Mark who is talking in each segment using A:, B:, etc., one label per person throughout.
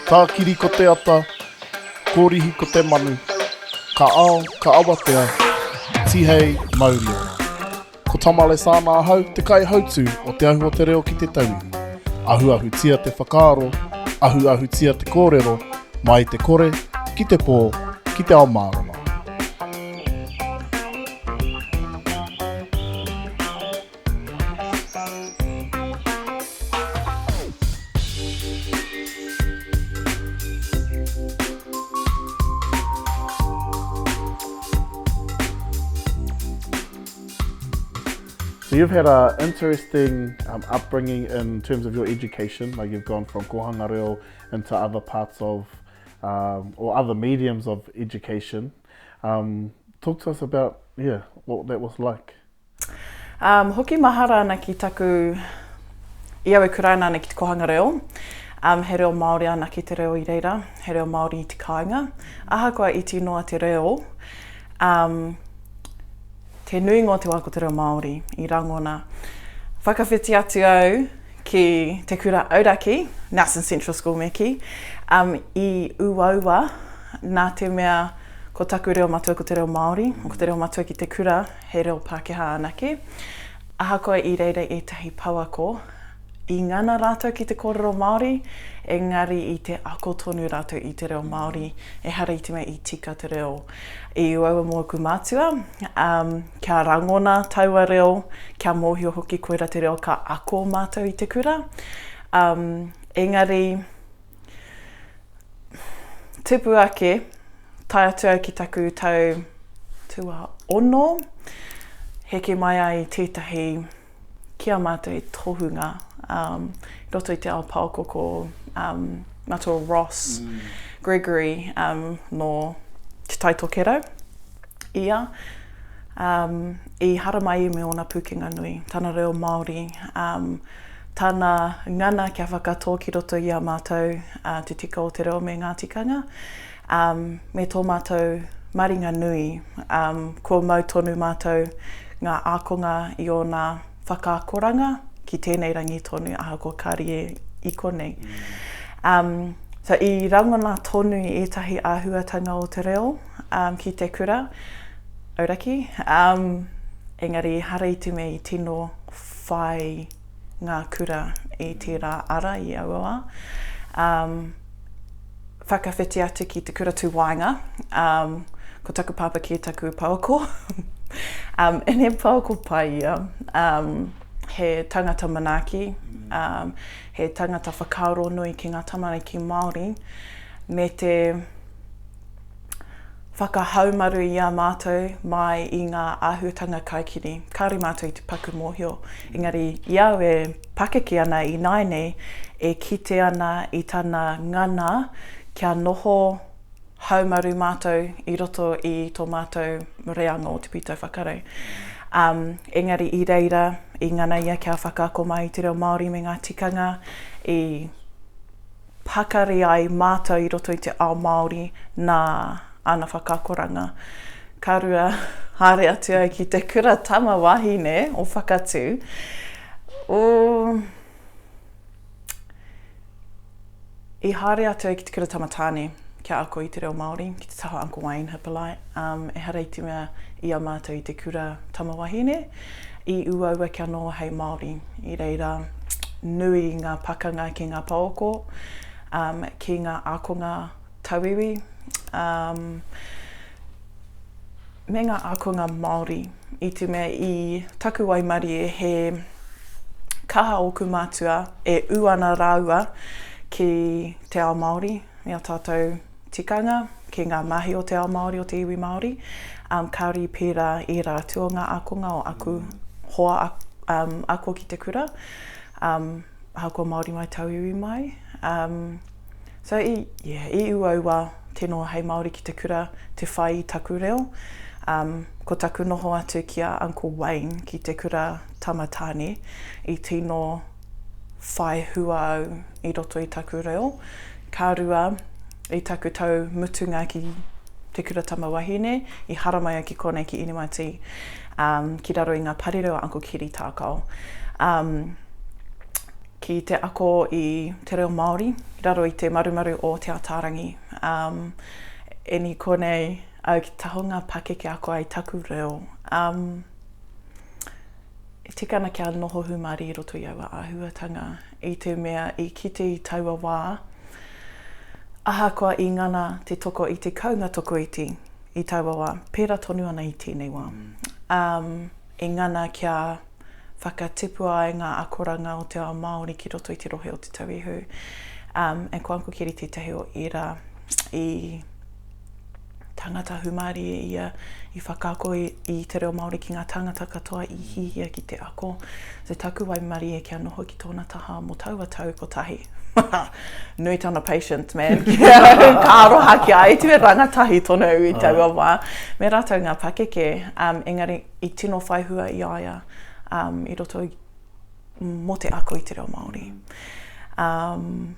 A: Tākiri ko te ata, kōrihi ko te manu, ka ao, ka awatea, tihei mauri ora. Ko Tama Alesana ahau, te kaihautū o Te Ahu o Te Reo ki te Tauiwi. Ahuahutia te whakaaro, ahuahutia te kōrero, mai te kore, ki te pō, ki te ao mārama. So you've had an interesting um, upbringing in terms of your education, like you've gone from Kohanga Reo into other parts of, um, or other mediums of education. Um, talk to us about, yeah, what that was like.
B: Um, hoki mahara ana ki taku, i au e kuraina ana ki te kohanga reo, um, he reo Māori anake te reo i reira, he reo Māori i te kāinga. Ahakoa iti noa te reo, um, te nuinga o te wā ko te reo Māori i rangona. Whakawhiti atu au ki te kura auraki, Nelson Central School me kī, um, i uaua nā te mea ko taku reo matua ko te reo Māori, ko te reo matua ki te kura he reo Pākehā anake. Ahakoa i reira ētahi pouako, i ngana rātou ki te kōrero Māori, engari i te ako tonu rātou i te reo Māori, ehara i te mea i tika te reo. I uaua mōku mātua, um, kia rangona taua reo, kia mōhio hoki koira te reo ka ako mātou i te kura. Um, engari, tupu ake, tae atu au ki taku tau tuaono, heke mai ai tētahi ki a mātou he tohunga um, i roto i te ao paoko ko um, Matua Ross mm. Gregory um, nō Te Tai Tokerau. Ia, um, i haramai me ōna pūkenga nui, tana reo Māori, um, tana ngana kia whakatō ki roto i a mātou uh, te tika o te reo me ngā tikanga, um, me tō mātou maringa nui, um, kua mau tonu mātou ngā ākonga i ōna whakaakoranga ki tēnei rangi tonu, ahakoa kāri e i konei. Um, so i rangona tonu i ētahi āhuatanga o te reo um, ki te kura, auraki, um, engari ehara i te mea i tino whai ngā kura i tērā ara i aua wā. Um, whakawhiti atu ki te kura tūwaenga, um, ko taku pāpā kē taku pouako. um, and he pouako pai ia. Um, he tangata manaaki, um, he tangata whakaaro nui ki ngā tamariki Māori, me te whakahaumaru i a mātou mai i ngā āhuatanga kaikiri. Kāore mātou i te paku mōhio, engari i au e pakeke ana ināianei, e kite ana i tana ngana kia noho haumaru mātou i roto i tō mātou reanga o Te Pītau Whakarau. Um, engari i reira, i ngana ia kia whakaako mai i te reo Māori me ngā tikanga, i pakari ai mātou i roto i te ao Māori nā āna whakaakoranga. Ka rua, haere atu au ki te kura tama wahine o Whakatū. O... I haere atu au ki te kura tama tāne kia ako i te reo Māori, ki te taha Uncle Wayne Hippolyte. Um, ehara i te mea i a mātou i te kura tama wahine, i uaua kia noho hei Māori. I reira, nui ngā pakanga ki ngā pouako, um, ki ngā ākonga tauiwi, um, me ngā ākonga Māori. I te mea i taku waimarie he kaha ōku mātua e ū ana rāua ki te ao Māori, me ā tātou tikanga, ki ngā mahi o te ao Māori, o te iwi Māori. Um, kāore i pērā ērā atu o ngā ākonga o aku hoa um, ako ki te kura, um, ahakoa Māori mai, tauiwi mai. Um, so i, yeah, i uaua te noho hei Māori ki te kura, te whai i taku reo. Um, ko taku noho atu ki a Uncle Wayne ki te kura tama tāne, i tino whai hua au i roto i taku reo. Ka rua, i taku tau mutunga ki te kura tama wahine, i haramai au ki konei ki NMIT, um, ki raro i ngā parirau a Uncle Keri Tākao. Um, Ki te ako i te reo Māori i raro i te marumaru o Te Ataarangi. Um, and i konei au ki taha o ngā pakeke ako ai taku reo. Um, e tika ana kia noho hūmārie i roto i aua āhuatanga, i te mea i kite i taua wā, ahakoa i ngana te toko i te kounga tokoiti i taua wā, pērā tonu ana i tēnei wā. Um, i ngana kia whakatipua ai ngā akoranga o te ao Māori ki roto i te rohe o Te Tauihu. Um, and ko Uncle Keri tētahi o ērā i tangata hūmārie ia i whakaako i, i te reo Māori ki ngā tāngata katoa i hihia ki te ako. So taku waimarie kia noho ki tōna taha mō taua tau kotahi. Nui tana patience, man. Ka aroha ki a ia, te rangatahi tonu i taua wā. Me rātou ngā pakeke, um, engari i tino whai hua i a ia um, i roto i, mō te ako i te reo Māori. Um,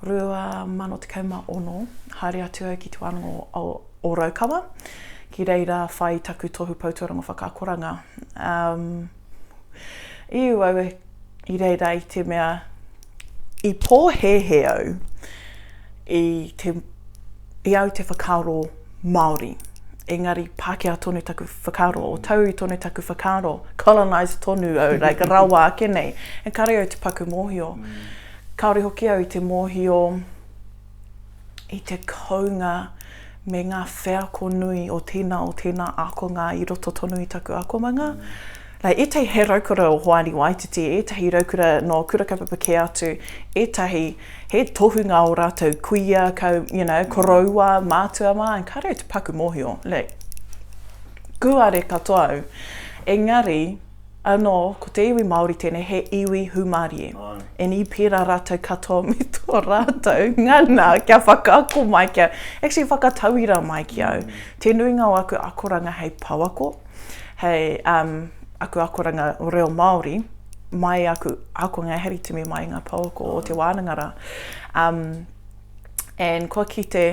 B: 2016, haere atu au ki Te Wānanga o, o Raukawa, ki reira whai taku tohu poutuarongo whakaakoranga. Um, i uaua i reira i te mea i pōhēhē au i, te, i au te whakaaro Māori. Engari Pākehā tonu taku whakaaro, o tauiwi tonu taku whakaaro, colonised tonu au, like rawa ake nei. And kāre au te paku mōhio. Kāore hoki au i te mōhio i te kounga me ngā wheako nui o tēnā o tēnā ākonga i roto tonu i taku akomanga. Like, ētahi he raukura o Hoani Waititi, ētahi raukura nō kura kaupapa kē atu, ētahi he tohunga o rātou kuia, kau, you know, koroua, mātua mā, and kāre au te paku mōhio, like, kūare katoa au. Engari, anō, ko te iwi Māori tēnei, he iwi hūmārie. And i pērā rātou katoa me tō rātou ngana kia whakaako mai, kia actually whakatauira mai ki au. Te nuinga o aku akoranga hei pouako, hei um, aku akoranga reo Māori, mai aku akonga heri timi mai ngā pouako o te wānanga rā. Um, and kua kite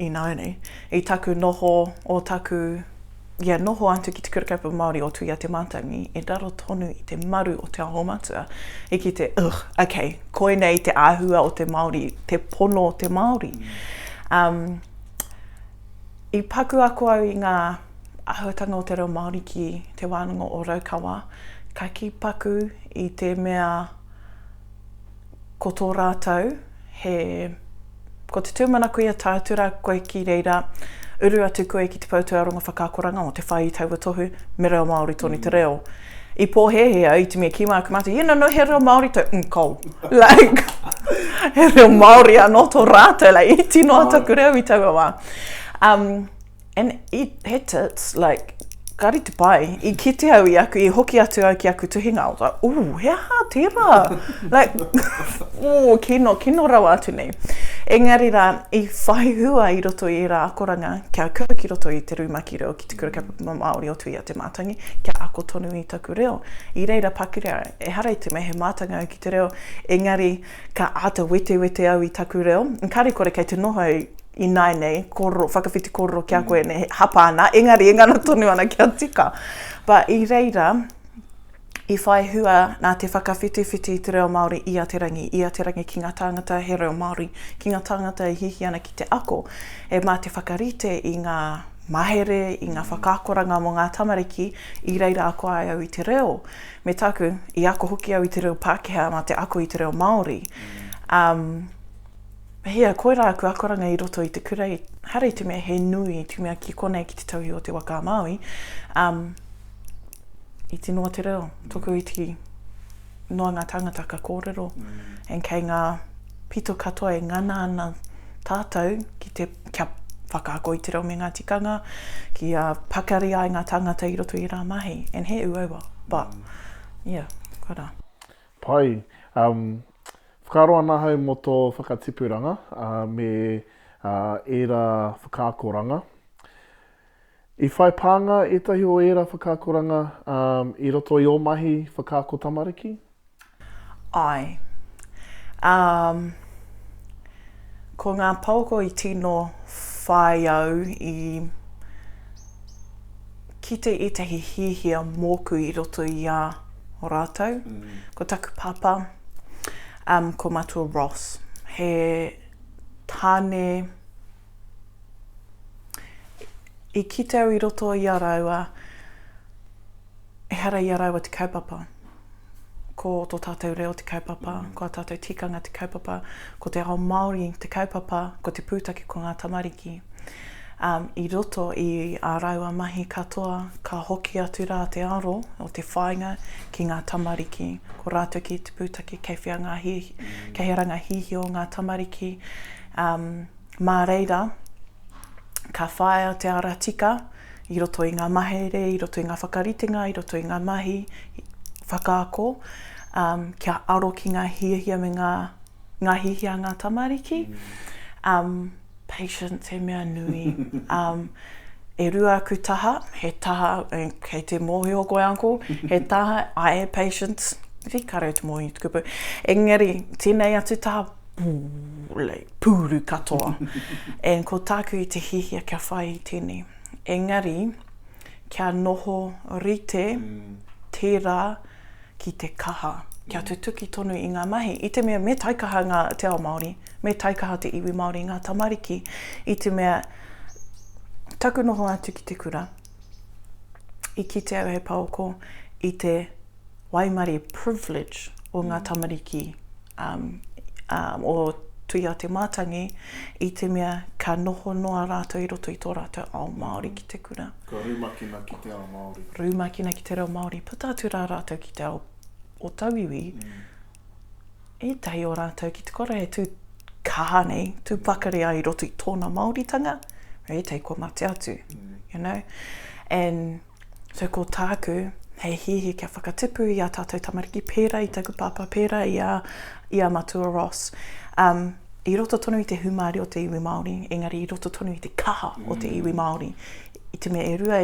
B: ināianei, i taku noho o taku ia noho atu ki te Kura Kaupapa Māori o Tuia Te Mātangi, e raro tonu i te maru o Te Aho Matua, i kite, ugh, okay, koinei te āhua o te Māori, te pono o te Māori. Um, i paku ako au i ngā āhuatanga o te reo Māori ki Te Wānanga o Raukawa, ka kī paku i te mea ko tō rātou he, ko te tūmanako ia tae atu rā koe ki reira, uru atu koe ki te Poutuaronga Whakaakoranga o te whai i taua tohu, me reo Māori tonu te reo. I pōhēhē au i te mea ki māku mātua, yeah, no, no, he reo Māori tau, mm, kol. Like, he reo Māori anō tō rātou, like, iti noa taku reo i taua wā. Um, And i, he tits, like, kāre te pai. I kite au i aku, i hoki atu au ki aku tuhinga, I was like, ooh, he aha tērā? Like, ooh, kino, kino rawa atu nei. Engari rā, i whai hua i roto i ērā akoranga, kia kuhu ki roto i te rumaki reo, ki te Kura Kaupapa Māori o Tuia Te Mātangi, kia ako tonu i taku reo. I reira pakirea, ehara i te mea he mātanga au ki te reo, engari ka āta wetewete au i taku reo. Kāre kore kei te noho au ināianei, kōrero, whakawhiti kōrero ki a koe, mm. ne, hapa ana, engari e ngana tonu ana kia tika. But i reira, i whai hua nā te whakawhitiwhiti i te reo Māori ia te rangi, ia te rangi ki ngā tāngata he reo Māori, ki ngā tāngata e hihi ana ki te ako, e mā te whakarite i ngā mahere, i ngā whakaakoranga mō ngā tamariki, i reira ako ai au i te reo. Me tāku, i ako hoki au i te reo Pākehā mā te ako i te reo Māori. Um, Hia, koirā aku akoranga i roto i te kura, ehara i te mea he nui, i te mea ki konei ki te tauhi o te waka a Māui, um, iti noa te reo, toku iti noa ngā tāngata ka kōrero, mm. and kei ngā pito katoa e ngana ana tātou ki te, kia whakaako i te reo me ngā tikanga, kia pakari ai ngā tāngata i roto i rā mahi, and he uaua, but, mm. yeah, koirā.
A: Pai. Um, Whakaaro ana ahau mō tō whakatipuranga me ērā whakaakoranga. I whai pānga ētahi o ērā whakaakoranga i roto i ō mahi whakaako tamariki?
B: Āe. Ko ngā pouako i tino whai au i kite ētahi hiahia mōku i roto i a rātou. Ko taku pāpā. Um, ko Matua Ross. He tāne i kite au i roto i a rāua, ehara i a rāua te kaupapa. Ko tō tātou reo te kaupapa, ko ā tātou tikanga te kaupapa, ko te ao Māori te kaupapa, ko te pūtake ko ngā tamariki. Um, I roto i ā rāua mahi katoa, ka hoki atu rā te aro o te whāinga ki ngā tamariki. Ko rātou ki te pūtake kei whea ngā hi, kei hea rā ngā hiahia o ngā tamariki. Um, mā reira, ka whāia te ara tika i roto i ngā mahere, i roto i ngā whakaritenga, i roto i ngā mahi whakaako, um, kia aro ki ngā hiahia me ngā, ngā hiahia a ngā tamariki. Um, Patience he mea nui. Um, e rua aku taha, he taha, e, kei te mōhio koe uncle, he taha, I have patience, Ri, kāre au te mōhio i te kupu. Engari, tēnei atu taha, like, pūru katoa. And ko tāku i te hiahia kia whai i tēnei. Engari, kia noho rite tērā ki te kaha, kia tutuki tonu i ngā mahi, i te mea me taikaha ngā, te ao Māori, me taikaha te iwi Māori, ngā tamariki, i te mea taku noho atu ki te kura, i kite au he paoko i te waimarie privilege o ngā tamariki um, um, o Tuia Te Mātangi, i te mea ka noho noa rātou i roto i tō rātou ao Māori ki te kura.
A: Ka rumakina ki te ao Māori.
B: Rumakina ki te reo Māori. Puta atu rā rātou ki te ao o tauiwi, mm. ētahi o rātou ki te kore e tū kaha nei, tū pakari ai i roto i tōna Māoritanga, ētahi kua mate atu, mm. you know. And So ko tāku, hei hiahia kia whakatipu i ā tātou tamariki pērā i taku pāpā, pērā i a, i a Matua Ross. Um, i roto tonu i te hūmārie o te iwi Māori, engari i roto tonu i te kaha o te iwi mm. Māori. I te mea e rua,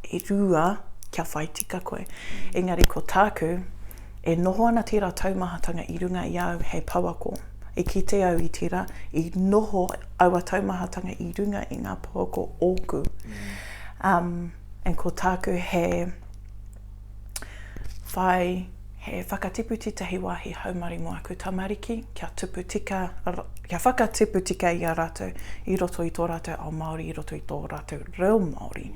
B: e rua kia whai tika koe. Engari ko tāku, e noho ana tērā taumahatanga i runga i au hei pouako. I kite au i tērā, i noho aua taumahatanga i runga i ngā pouako ōku. Mm. Um, and ko tāku he whai, he whakatipu tētahi wāhi haumaru mō aku tamariki, kia tupu tika, kia whakatipu tika i a rātou i roto i tō rātou ao Māori, i roto i tō rātou reo Māori.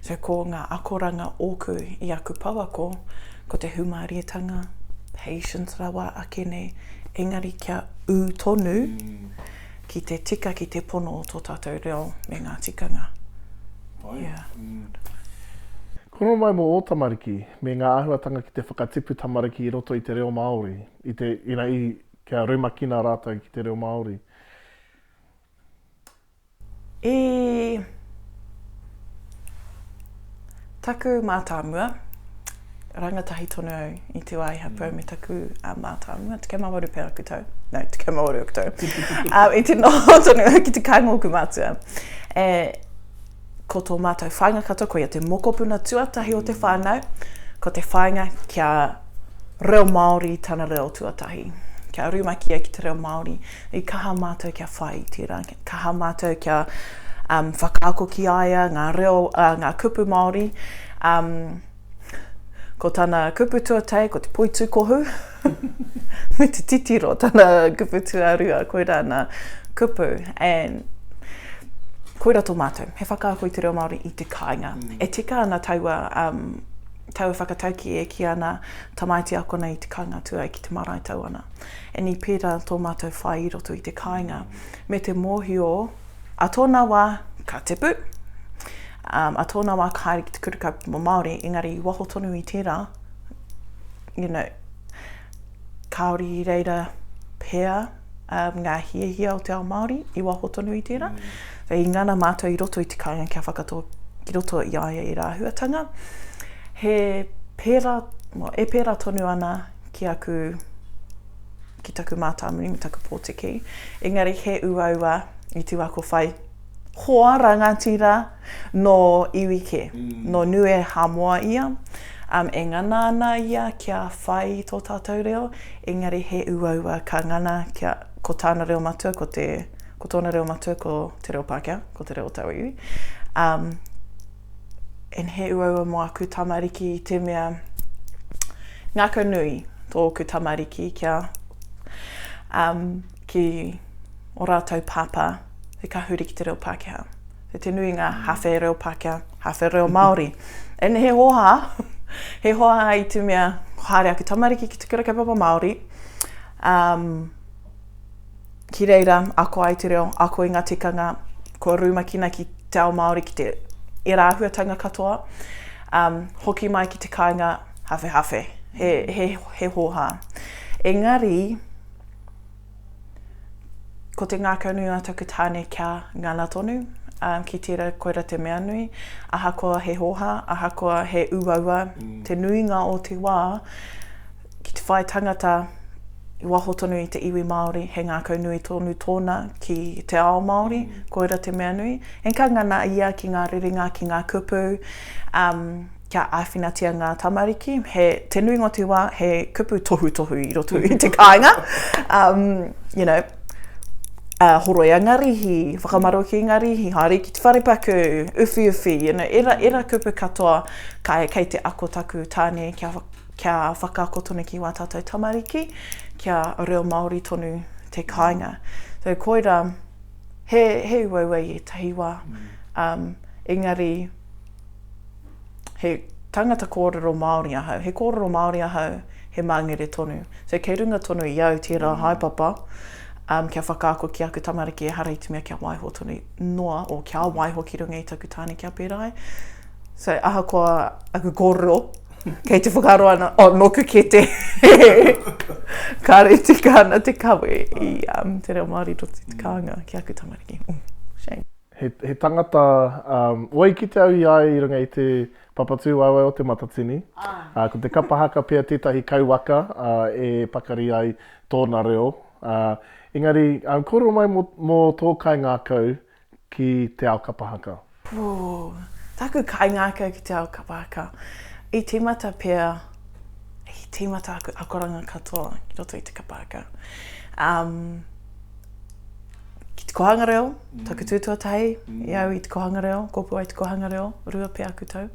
B: So ko ngā akoranga ōku i aku pouako, ko te hūmārietanga, patience rawa ake nei, engari kia ū tonu, mm. ki te tika, ki te pono o tō tātou reo me ngā tikanga.
A: Pai. Yeah. Mm. Kōrero mai mō ō tamariki me ngā āhuatanga ki te whakatipu tamariki i roto i te reo Māori, i te, you know, i, kia rumakina rātou ki te reo Māori.
B: I taku mātāmua, rangatahi tonu au i te wā i hapū au me taku mātāmua, 18 pea aku tau, no, 18 aku tau, um, i te noho tonu au ki te kāinga o ōku mātua. E, ko tō mātou whāinga katoa, koia te mokopuna tuatahi o te whānau, ko te whāinga kia reo Māori tana reo tuatahi, kia rumaki ia ki te reo Māori. I kaha mātou kia whai i tērā, kaha mātou kia um, whakaako ki a ia ngā reo, uh, ngā kupu Māori. Um, ko tana kupu tuatahi, ko te poitūkohu, me te titiro, tana kupu tuarua, koirā nā kupu. And koirā tō mātou, he whakaako i te reo Māori i te kāinga. Mm. E tika ana taua, um, taua whakataukī e kī ana tamaiti akona i te kāinga atu ai ki te marae tau ana. And i pērā tō mātou whai i roto i te kāinga. Me te mōhio, a tōna wā, ka tipu, um, a tōna wā ka haere ki te kura kaupapa Māori, engari i waho tonu i tērā, you know, kāore i reira pea um, ngā hiahia o te ao Māori i waho tonu i tērā. Mm. So, i ngana mātou i roto i te kāinga kia whakatō ki roto i a ia i rāhuatanga. He pērā, well, e pērā tonu ana ki aku, ki taku mātāmuri me taku pōtiki. Engari he uaua i te wā ko whai hoa rangatira nō iwi kē, mm. nō Nue Hamoa ia. Um, e ngana ana ia kia whai i tō tātou reo, engari he uaua ka ngana kia, ko tāna reo matua, ko, te, ko tōna reo matua, ko te reo Pākehā, ko te reo tauiwi. Um, And he uaua mō aku tamariki i te mea ngākau nui tōku tamariki kia. Um, ki o rātou pāpā, he ka huri ki te reo Pākehā. So, te nuinga, hawhe reo Pākehā, hawhe reo Māori. And he hōhā, he hōhā i te mea, haere aku tamariki ki te kura kaupapa Māori, um, ki reira, ako ai te reo, ako i ngā tikanga, kua rumakina ki te ao Māori, ki te ērā āhuatanga katoa. Um, hoki mai ki te kāinga, hawhehawhe, he, he, he hōhā. Engari, ko te ngākau nui o taku tāne kia ngana tonu, um, ki tērā koira te mea nui, ahakoa he hōhā, ahakoa he uaua, mm. te nuinga o te wā, ki te whai tangata i waho tonu i te iwi Māori, he ngākau nui tonu tōna ki te ao Māori, mm. koira te mea nui. And ka ngana ia ki ngā rerenga, ki ngā kupu, um, kia āwhinatia ngā tamariki. He, te nuinga o te wā, he kupu tohutohu i roto i te kāinga. Um, you know, uh, horoia ngā rihi, whakamaroki ngā rihi, haere ki te wharepaku, uwhiuwhi, you know, era, era kupu katoa kai, kei te ako taku tāne kia kia whakaako tonu ki wā tātou tamariki, kia reo Māori tonu te kāinga. So koira, he, he uaua i ētahi wā, um, engari he tangata kōrero Māori ahau, he kōrero Māori ahau, he māngere tonu. So kei runga tonu i au tērā mm. haepapa, um, kia whakaako ki aku tamariki ehara i te mea kia waiho tonu noa, o kia waiho ki runga i taku tāne kia pērā ai. So ahakoa aku kōrero, Kei te whakaaro ana, oh, nōku kē te, kāre tika ana te kawe i um, te reo Māori roto i te kāinga ki aku tamariki. Mm, shame.
A: He, he tangata, um, oi kite au i a ia i runga i te papatūwaewae o Te Matatini. Ah. Uh, ko te kapa haka pea tētahi kauwaka uh, e pakari ai tōna reo. Uh, engari, um, kōrero mai mō, mō tō kaingākau ki te ao kapa haka?
B: Pū, taku kaingākau ki te ao kapa haka. I tīmata pea, i tīmata aku akoranga katoa ki roto i te kapa haka. Um, ki te kohanga reo, mm. taku tū tuatahi, mm. i au i te kohanga reo, kōpū ai te kohanga reo, rua pea aku tau.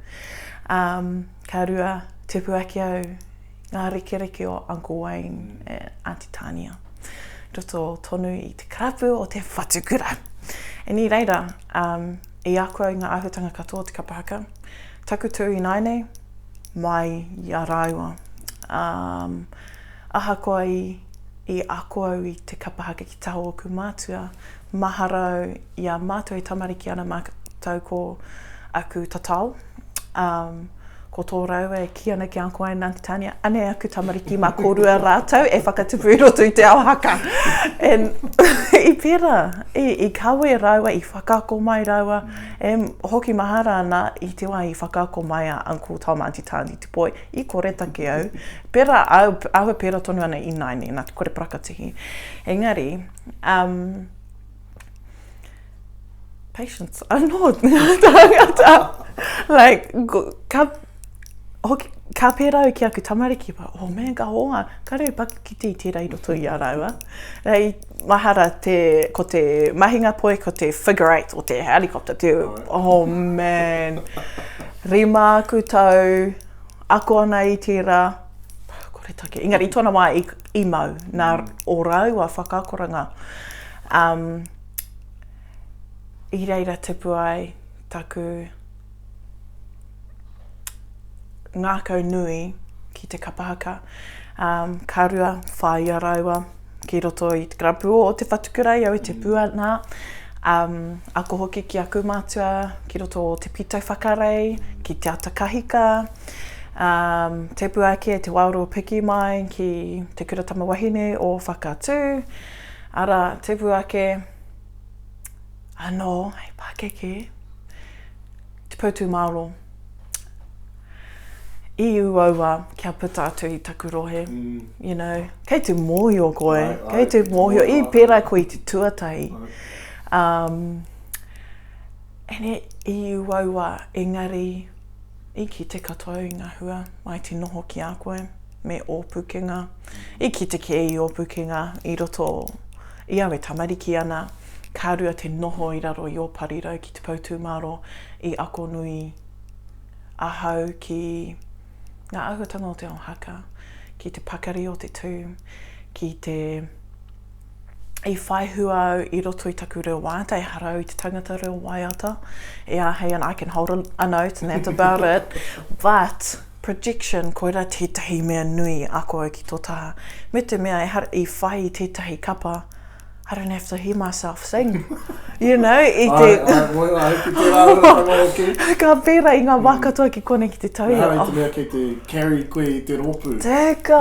B: Um, ka rua, tupu ake au ngā rekereke o Uncle Wayne e Aunty Tania. Roto tonu i te karapu o te whatukura. E ni reira, um, i ako au i ngā āhuatanga katoa o te kapa haka. Taku tū ināianei, mai i a rāua. Um, ahakoa i, i ako au i te kapa haka ki taha o ōku mātua, mahara au i a mātou e tamariki ana mātou ko aku tatao. Um, ko tō rāua e kī ana ki a koe, Aunty Tania, anei aku tamariki mā kōrua rātou e whakatupu i roto i te ao haka. And, i pērā, i, i kawe rāua, i whakaako mai rāua, e hoki mahara ana i te wā i whakaako mai a Uncle Tom, Aunty Tani te boy, i koretake au. Pērā, au, āhua pērā tonu ana ināianei, nā te kore parakatihi. Engari, um, patience anō ngā tāngata. Like, ka, hoki, ka pērā au ki aku tamariki, but, oh man, ka honga, ka reo paku ki te i tērā i roto i a rāua. Rei, mahara te, ko te mahinga poi, ko te figure eight o te helicopter, te, oh man. Rima aku tau, ako ana i tērā, kore take. Engari, i tōna wā i, i mau, nā o rāua whakaakoranga. Um, I reira tupu ai taku ngākau nui ki te kapa haka. Um, ka rua, whāia rāua ki roto i te karapu o Te Whatukura i au e tipu ana. Um, ako hoki ki aku mātua ki roto o Te Pītau Whakarei, ki Te Atakahika. Um, tipu ake te waoro piki mai ki Te Kura Tamawahine o Whakatū. Arā, tipu ake anō hei pakeke, te poutūmāro. I uaua kia puta atu i taku rohe, mm. you know, kei te mōhio koe, ai, ai, kei te mōhio, i pērā koe i te tuatahi. Um, and it, i uaua, engari, i kite katoa i ngā hua mai te noho ki a koe. me ō pukenga. I kite kē i ō pukenga i roto i au e tamariki ana, ka rua te noho i raro i ō parirau ki te poutūmāro i ako nui ahau ki ngā āhuatanga o te ao haka, ki te pakari o te tū, ki te i whai hua au i roto i taku reo waiata, ehara au i te tangata reo waiata, e āhei ana, I can hold a, a note and that's about it, but projection, koira tētahi mea nui ako au ki tō taha, me te mea ehara i whai i tētahi kapa, I don't have to hear myself sing, you know, i te...
A: Ai, ai, moe, ai, ki te rā āhuatanga hoki.
B: Ka pērā i ngā wā katoa ki konei ki te tauira.
A: Ehara i te mea kei te carry koe i te rōpū.
B: Teka!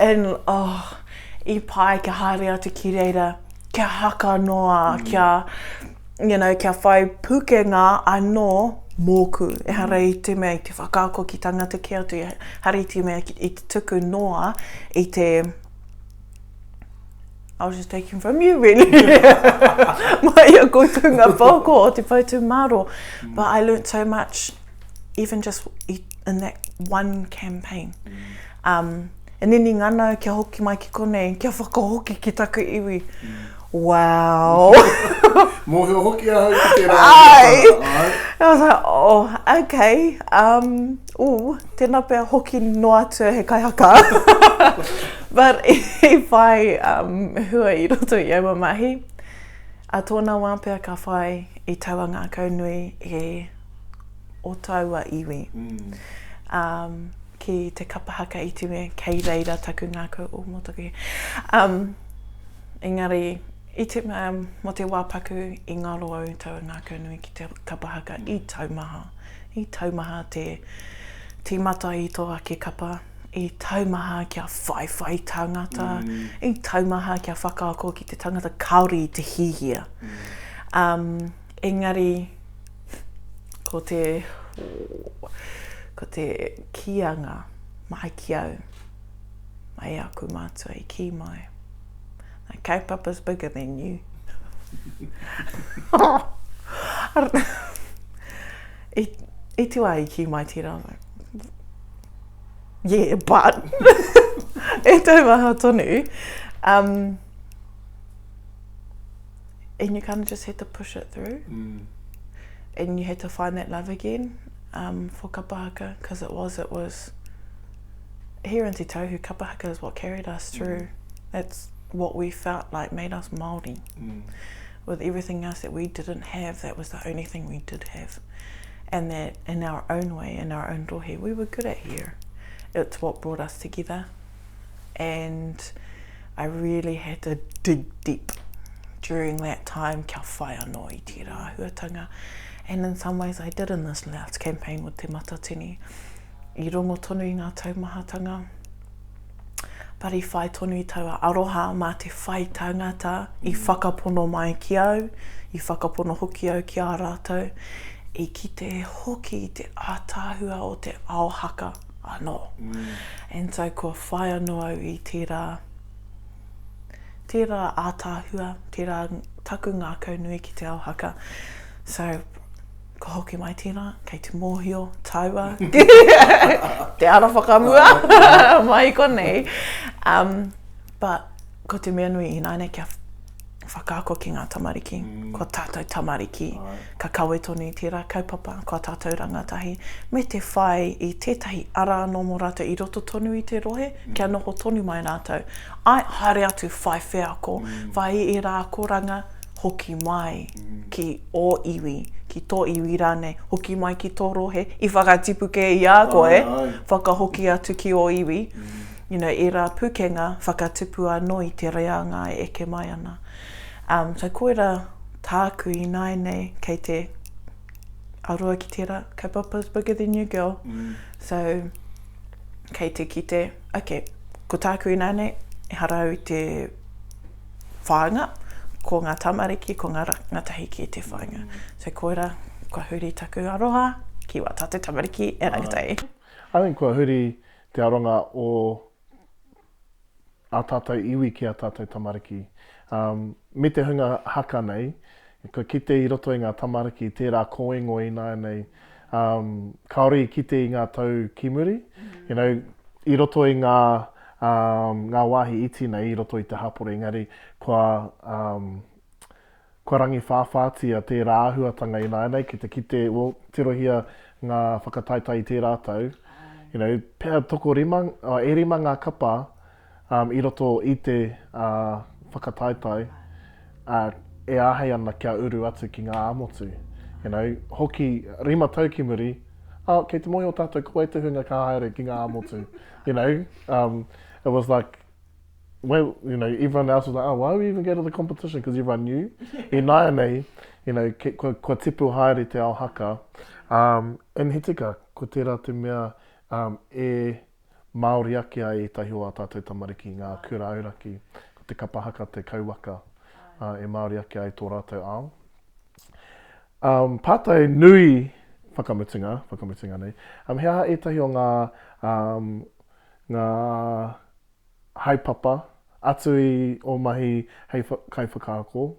B: And, oh, i pai kia haere atu ki reira, kia haka noa, kia, you know, kia whai pukenga anō mōku. Ehara i te mea i te whakaako ki tangata kē atu, ehara i te mea i te tuku noa i te... I was just taking from you really. Mai i a koutou ngā pouako o te Poutūmāro. Mm. But I learnt so much even just in that one campaign. Mm. Um, and then i ngana kia hoki mai ki konei, kia whakahoki ki taku iwi. Mm. Wow.
A: Mōhio hoki ahau ki tērā.
B: Ai. I was like, oh, okay. Um, Ooh, tēnā pea hoki noa atu he kaihaka. But i whai um, hua i roto i aua mahi. A tōna wā pea ka whai i taua ngākau nui e o taua iwi. Mm. Um, ki te kapa haka i te mea kei reira taku ngākau o mō taku Um, engari, i te mea mō te wā paku i ngaro au taua ngākau nui ki te kapa haka mm. i taumaha. I taumaha te tīmata i tō ake kapa, i taumaha kia whaiwhai tāngata, mm. i taumaha kia whakaako ki te tangata kāore i te hihia. Mm. Um, engari, ko te, ko te kīanga mai ki au, mai aku mātua i kī mai. The kaupapa's bigger than you. I, i te wā i kī mai tērā, I was like, yeah, but, e taumaha tonu. Um, and you kind of just had to push it through. Mm. And you had to find that love again um, for kapa haka, because it was, it was, here in Te Tauhu, kapa haka is what carried us through. Mm. That's what we felt like made us Māori. Mm. With everything else that we didn't have, that was the only thing we did have. And that in our own way, in our own rohe, we were good at here. It's what brought us together. And I really had to dig deep during that time kia whai anō i tērā āhuatanga. And in some ways I did in this last campaign with Te Matatini. I rongo tonu i ngā taumahatanga, but i whai tonu i taua aroha mā te whai tangata i mm. whakapono mai ki au, i whakapono hoki au ki a rātou, i kite hoki i te ātaahua o te ao haka anō. Mm. And so kua whai anō au i tērā, tērā ātaahua, tērā taku ngākau nui ki te ao haka. So, Ka hoki mai tērā, kei te mōhio tāua te ara whakamua mai konei. Um, but ko te mea nui ināianei kia whakaako ki ngā tamariki, mm. ko tātou tamariki, ka kawe tonu i tērā kaupapa, ko tātou rangatahi, me te whai i tētahi ara anō mō rātou i roto tonu i te rohe, mm. kia noho tonu mai rātou. Ai, haere atu whai wheako, mm. whai i ērā akoranga, hoki mai ki ō iwi, ki tō iwi rānei, hoki mai ki tō rohe, i whakatipu kē i a koe, whakahoki atu ki ō iwi, you know, ērā pūkenga whakatupu anō i te reanga e eke mai ana. Um, so koira tāku ināianei kei te aroa ki tērā kaupapa is bigger than you girl. Mm. So, kei te kite, okay, ko tāku ināianei, ehara au i te whāinga, ko ngā tamariki, ko ngā rangatahi kē te whāinga. Mm. So koira, kua huri taku aroha ki wā tātou tamariki e rangatahi.
A: I think kua huri te aronga o a tātou iwi ki a tātou tamariki. Um, me te hunga haka nei, kua kite i roto i ngā tamariki tērā kōingo ināianei, um, kāore i kite i ngā tau ki muri, mm. you know, i roto i ngā, um, ngā wāhi iti nei i roto i te hapori, engari kua, um, kua rangiwhāwhātia tērā āhuatanga ināianei ki te kite, well, tirohia ngā whakataetae i tērā tau, you know, pea tokorima, oh, e rima ngā kapa, um, i roto i te uh, whakataetae uh, e āhei ana kia uru atu ki ngā ā-motu. You know, hoki rima tau ki muri, oh, kei te mōhio tātou ko wai te hunga ka haere ki ngā ā-motu. You know, um, it was like, well, you know, everyone else was like, oh, why we even go to the competition? Because everyone knew. Ināianei, you know, ke, kua, kua tipu haere te ao haka. Um, and he tika, ko tērā te mea um, e Māori ake ai ētahi o ā tātou tamariki i ngā kura auraki, ko te kapa haka te kauwaka uh, e Māori ake ai tō rātou ao. Um, pātai nui whakamutunga, whakamutunga nei, um, he aha ētahi o ngā, um, ngā haepapa atu i ō mahi hei kaiwhakaako,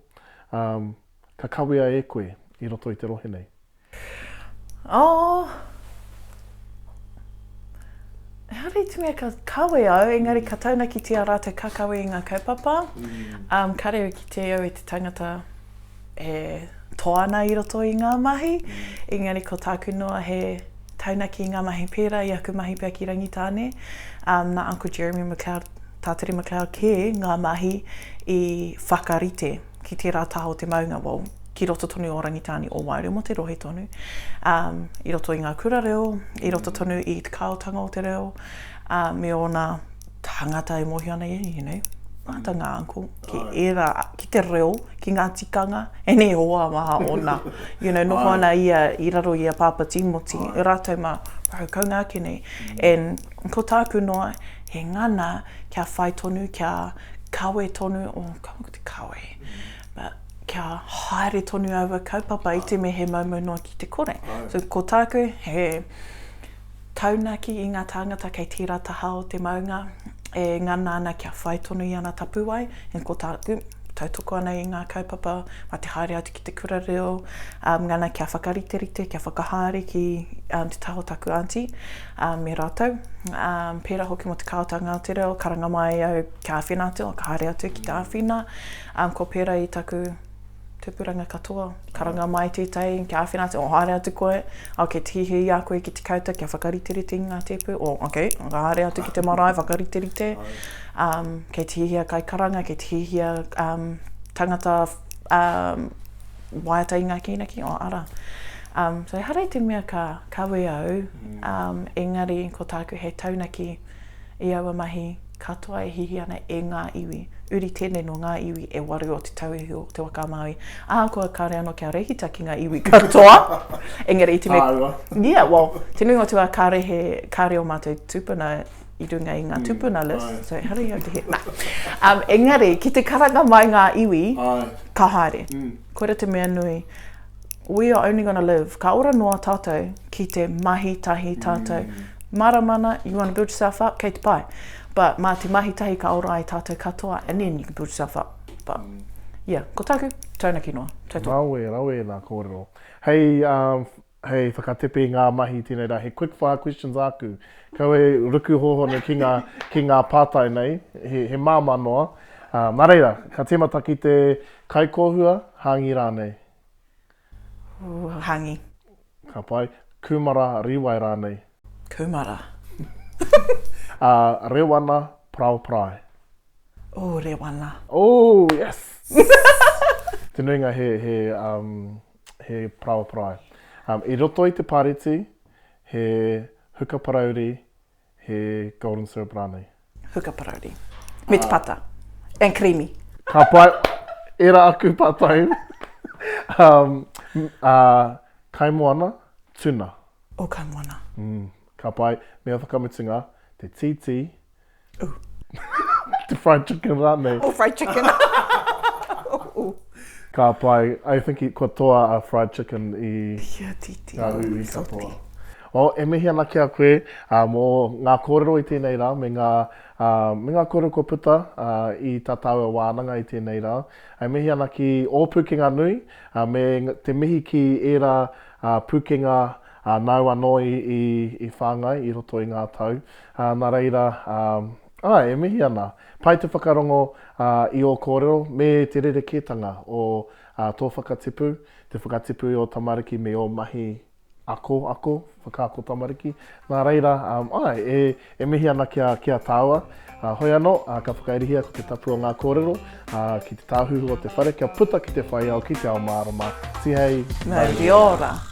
A: um, ka kawea e koe i roto i te rohe nei?
B: Oh! Ehara i te mea ka kawe au, engari ka taunakitia rātou ka kawe i ngā kaupapa. Mm. Um, kare au ki te au i te tangata e toa ana i roto i ngā mahi, mm. engari ko tāku noa he taunaki i ngā mahi pērā i aku mahi pea ki Rangitāne. Um, nā Uncle Jeremy McLeod, Tātere McLeod kē ngā mahi i whakarite. ki tērā taha o te maunga, well, ki roto tonu o Rangitāne, o Wairau te rohe tonu, um, i roto i ngā kura reo, i roto tonu i te kāotanga o te reo, um, me ōna tāngata e mōhio ana ia, you know, māta ngā uncle, ki ērā, ki te reo, ki ngā tikanga, e nei hoa maha ōna, you know, noho ana ia i raro i a Pāpā Tīmoti, rātou mā, bro, kaunga ake nei. And ko tāku noa, he ngana kia whai tonu, kia kawe tonu, oh, kawe ko te kawe, but kia haere tonu aua kaupapa i te mea he moumou noa ki te kore. So ko tāku, he taunaki i ngā tāngata kei tērā taha o te maunga e ngana ana kia whai tonu i ana tapuwae, and ko tāku, tautoko ana i ngā kaupapa, mā te haere atu ki te kura reo, um, ngana kia whakariterite, kia whakahaere ki um, te taha o taku auntie um, me rātou. Um, pērā hoki mō te kāotanga o te reo, karanga mai au kia āwhina atu, ka haere atu ki te āwhina. Um, ko pērā i taku tupuranga katoa, karanga mai tētahi kia āwhina atu, o haere atu koe, ok, te hihi i a koe ki te kauta kia whakariterite i ngā tēpu, o ok, ka haere atu ki te marae whakariterite, um, kei te hihia kaikaranga, kei te hihia um, tangata um, waiata i ngā kīnaki, o ara. Um, so ehara i te mea ka kawe au, um, engari ko tāku hei taunaki i aua mahi katoa e hihi ana e ngā iwi. Uri tēnei nō ngā iwi e waru o Te Tauihu o Te Waka a Māui. Ahakoa kāore anō kia rehita ki ngā iwi katoa, engari i te mea...
A: Tāua.
B: Yeah, well, te nuinga o te wā kāore he, kāore ō mātou tūpuna i runga i ngā tūpuna list, mm, so ehara i au te he, nā. Um, engari, ki te karanga mai ngā iwi,
A: Ai.
B: ka haere.
A: Mm.
B: Koira te mea nui, we are only gonna live, ka ora noa tātou ki te mahi tahi tātou. Mm. Maramana, you want to build yourself up, kei te pai. But mā te mahi tahi ka ora ai tātou katoa, and then you can build yourself up. But, mm. yeah, ko tāku, taunaki noa. Tautoko.
A: Rawe, rawe nā kōrero. Hei, um, hei whakatepe i ngā mahi tēnei rā, he quick fire questions āku. Kau e ruku hōhonu ki ngā, ki ngā pātai nei, he, he māmā noa. Uh, nā reira, ka tīmata ki te kaikōhua, hāngi rānei?
B: Ooh, hāngi.
A: Ka pai. Kūmara, rīwai rānei?
B: Kūmara.
A: Uh, rewana, parao parae.
B: Ooh, rewana.
A: Ooh, yes! Te nuinga he, he, um, he paraoa parae. Um, I roto i te pāreti, he huka parauri, he golden syrup rānei.
B: Huka parauri. Me te pata. And creamy.
A: Ka pai, era aku pātai. um, uh, kaimoana, tuna.
B: Oh, kaimoana.
A: Mm, ka pai, mea whakamutunga, te tītī,
B: Ooh.
A: Te fried chicken rānei.
B: Oh, fried chicken. oh.
A: Ka pai, I think kua toa a fried chicken i
B: yeah, titi.
A: ngā uiui katoa. Well, e mihi ana ki a koe uh, mō ngā kōrero i tēnei rā, me ngā, uh, me ngā kōrero kua puta uh, i tā tāua wānanga i tēnei rā. E mihi ana ki ō pūkenga nui, uh, me te mihi ki ērā uh, pūkenga uh, nāu anō i, i, i whāngai i roto i ngā tau. Ā, nā reira, ā, āe, e mihi ana. Pai te whakarongo, ā, i ō kōrero me te rerekētanga o, ā, tō whakatipu, te whakatipu i ō tamariki me ō mahi Ako, ako, whakaako tamariki. Nā reira, um, ai, e, e mihi ana ki a, ki a tāua. Uh, hoi anō, uh, ka whakairihia ko te tapu o ngā kōrero uh, ki te tāhuhu o te whare, kia puta ki te whai ao, ki te ao mārama. Tihei,
B: mauri ora!